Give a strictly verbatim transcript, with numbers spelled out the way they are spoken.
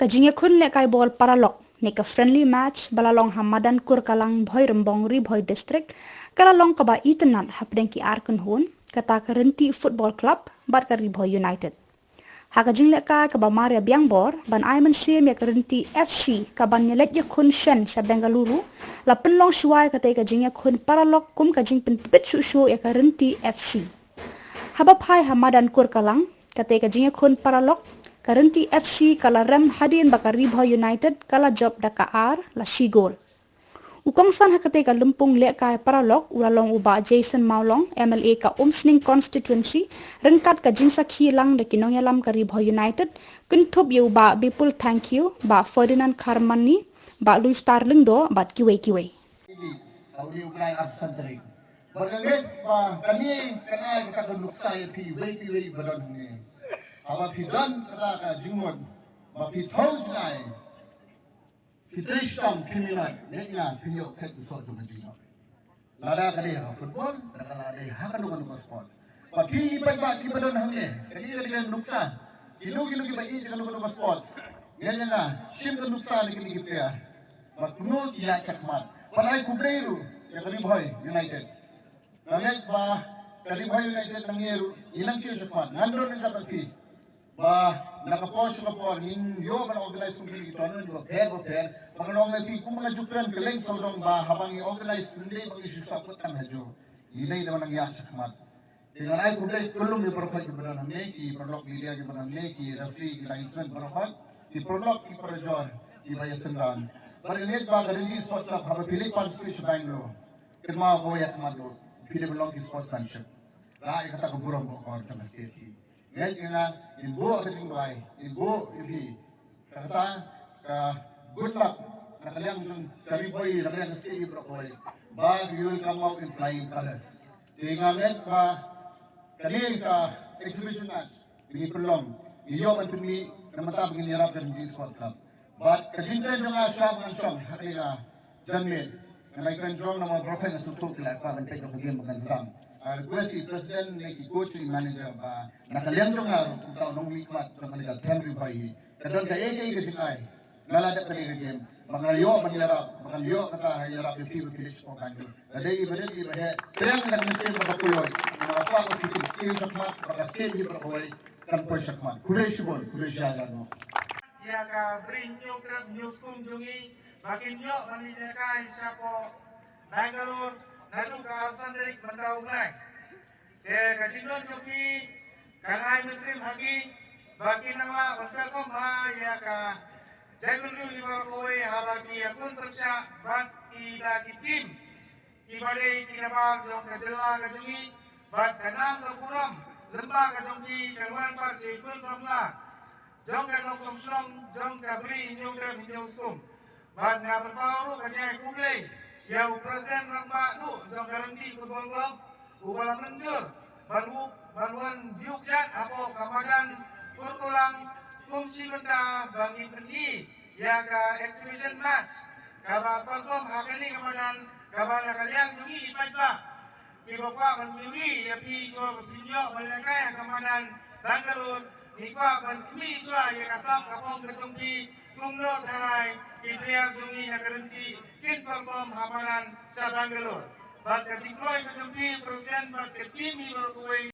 Ka jingïakhun lehkai bol paralok ne ka friendly match ba la long ha madan Kurkalang, Bhoirymbong, Ri Bhoi District, ka la long kaba itynnad hapdeng ki ar kynhun, kata ka Rynti Football Club bad ka Ri Bhoi United. Ha ka jinglehkai kaba mar ïa biang bor ban ai mynsiem ïa ka Rynti F C kaban ïaleit ïakhun shen sha Bengaluru, la pynlong shuwa ïa katei ka jingïakhun paralok kum ka jingpynpeit shuh shuh ïa ka Rynti F C. Haba phai ha madan Kurkalang, katei ka jingïakhun paralok, ka Rynti F C ka la rem hadien ba ka Ri Bhoi United ka la jop da ka ar la shi gol. U kongsan ha katei ka lympung lehkai paralok u la long u Bah Jason Mawlong, M L A ka Umsning Constituency, ryngkat ka jingsakhi lang da ki nongïalam ka Ri Bhoi United, kynthup ïa u Bah Bipul Thangkhiew, Bah Ferdinand Kharmani, Bah Louis Star Lyngdoh bad kiwei kiwei. Ili, ha u li u bnai arphew san tarik. Bad nga ngeit ba kane ka dei kata ka nuksa ïa phi iwei pa iwei ba don hangne. Haba phi don kata ka jingmut ba phi thew jngai, phi trei shitom, phi minot, ngeit nga phin ïoh khet u soh jong ka jingmut. Lada ka dei ha football, lada ka dei ha kano kano ka sports. Ba phi paidbah kiba don hangne, kane ka dei ka nuksa. Kino kino kiba ïeit kano kano ka sports, ngeit nga shim ka nuksa na kine ki player. Ba kumno ki ïaid shakhmat. Bad ai khublei ruh ïa ka Ri Bhoi United. Nga ngeit ba ka Ri Bhoi United nangne ruh ngi nang kiew shakhmat. Ngan don ryngkat bad phi. Ba na ka por sha ka por ngin ïoh ban organize kum kine ki tournament bapher bapher. Ba ngan ong ïa phi kum ba nga ju kren kylleng sawdong ba haba ngi organize, ym dei ba ngi shu sah kut tang ha juh. Ngi dei da ban nang ïaid shakhmat. Te ngan ai khublei khublem ïa baroh kiba don hangne, ki paralok media kiba don hangne, ki referee, ki linesmen baroh, ki paralok, ki parajor kiba ïasynran. Bad nga ngeit ba ka Rynti Sport Club haba phi leit participate sha Bangalore, kynmaw kawei ïa ka mat ruh, phi dei ban long ki sportsmanship. Rah ïa kata ka burom bakor jong ka state hi. Ngeit ïa nga, ngin buh ka jingduwai, ngin buh ïa phi. Kata ka good luck na ka liang jong ka Ri Bhoi, na ka liang ka state hi baroh kawei. Ba you will come out in flying colours. Te nga ngeit ba kane ka exhibition match ba ngi pynlong, ngi ïoh ban pynmih na bynta ba ngin ïarap ka Rynti Sport Club. Bad ka jingkren jong nga shuwa ba ngan shong ha kane ka janmiet, ngan ai kren jong nga namar baroh nga sngewthuh ki la kwah ban peit ïa ka game ba kan sdang. Nga request ïa i president ne ki coach, i manager ba na ka liang jong nga ruh kum uta u nongmihkhmat jong kane ka camp Ri Bhoi hi, ka don kaei kaei ka jingai, nga la dep kane ka game ba nga ïoh ban ïarap, ba ngan ïoh kata ha ïarap ïa phi ba phi leit shapoh Bangalore. Lada dei iba rit iba heh, pyrshang da ka mynsiem kaba khublei. Nga kwah ba phi kiew shakhmat ba ka state hi baroh kawei kan poi shakhmat. Khublei shibun, khublei shihajar nguh. Ïa ka Bri Hynñiewtrep Hynñiewskum jong ngi ba kin ïoh ban ïalehkai shapoh Bangalore naduh ka arphew san tarik mynta u bnai. Te ka jingdon jong ki ka ai mynsiem ha ki ba kin nang lah ban perform bha ïa ka jaitbynriew hi baroh kawei haba ki ïakhun pyrshah bad kita ki team kiba dei ki nabar jong ka jylla ka jong ngi bad ka nam ka burom lyngba ka jong ki kan wan pat sha ki khun samla jong ka nongshong shnong jong ka Bri Hynñiewtrep Hynñiewskum. Bad nga pynpaw ruh ka jingkhublei ïa u president rangbah duh jong ka Rynti Football Club uba la mynjur ban u, ban wan ïuh kjat hapoh ka madan Kurkalang kum shi bynta ba ngin pyni ïa ka exhibition match kaba perform ha kane ka madan kaba na ka liang jong ngi i paidbah kiba kwah ban ïohi ïa phi shuwa ba phin ïoh ban lehkai ha ka madan Bangalore. Ngi kwah ban khmih shuwa ïa ka sap ka phong ka jong phi kumno tharai ki player jong ngi na ka Rynti kin perform ha madan sha Bangalore. Bad ka jingkloi ka jong phi president bad ka team hi baroh kawei